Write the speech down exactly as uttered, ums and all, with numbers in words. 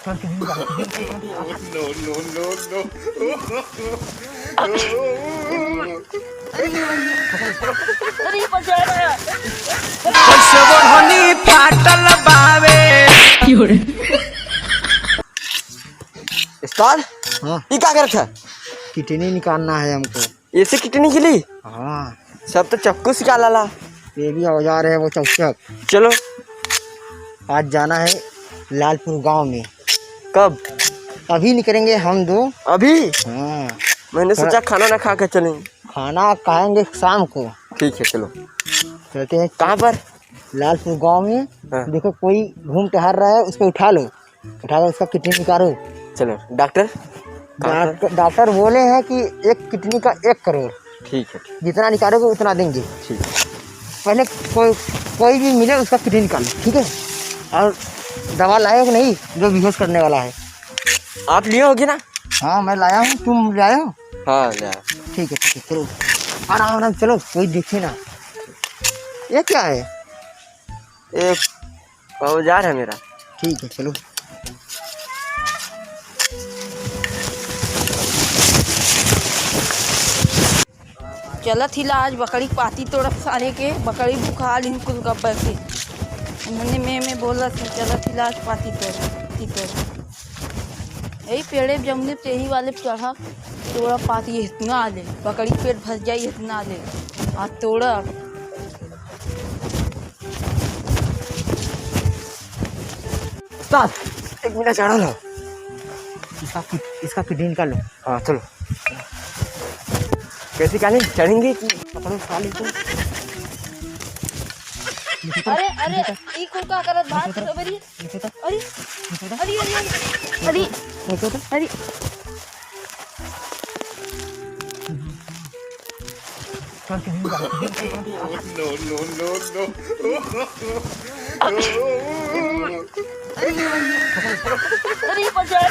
No, no, no, no। अरे, बचा रहा। कैसे बढ़नी फाटल बावे। उस्ताद, हाँ। ई का करत है? किडनी निकालना है हमको। ऐसे किडनी के लिए? हाँ। सब तो चक्कू से निकाला ला। ये भी औजार है वो चौचक। चलो। आज जाना है लालपुर गांव में। कब? अभी निकलेंगे हम दो। अभी? हाँ। मैंने थोड़ा सोचा खाना ना खा के चलेंगे। खाना खाएंगे शाम को। ठीक है, चलो। चलते हैं। कहाँ पर? लालपुर गांव में। हाँ। देखो, कोई घूम टहल रहा है, उसको उठा लो। उठा के उसका किडनी निकालो। चलो, डॉक्टर? कहाँ पर? डॉक्टर, डॉक्टर बोले हैं कि एक किडनी का एक करोड़। ठीक है, ठीक। जितना निकालोगे उतना देंगे। ठीक है। पहले कोई, कोई भी मिले उसका किडनी निकालो, ठीक है? और दवा लाए हो कि नहीं, जो बेहोश करने वाला है? आप लिए होगे ना? हाँ, मैं लाया हूँ, तुम लाए हो? हाँ, लाया। ठीक है, ठीक है, चलो। आराम, आराम, चलो, कोई देखे ना। ये क्या है? एक औजार है मेरा। ठीक है, चलो। चलत हिला आज बकरी पाती तोड़ब सारे के, बकरी भुखा लिन कुल गब्बर के। उन्होंने में, में बोलत है, चलत हिला आज पाती तोड़, पाती तोड़। यही पेड़े पे जमने पे यही वाले पे चढ़ा, तोड़ा पाती इतना ले, बकरी पेट भर जाई इतना ले, आ तोड़ा। उस्ताद, एक मिनट चढ़ा लो। इसका किड-, इसका किडनी निकाल लो। हाँ, चलो। कैसे निकालें? चढ़ेंगे कि? पकड़ो, उठा लेते हैं। अरे, अरे, ई कुल का करत बात सबरी? अरे, अरे, अरे, अरे, अरे। No, no, no, no। अरे, बचा।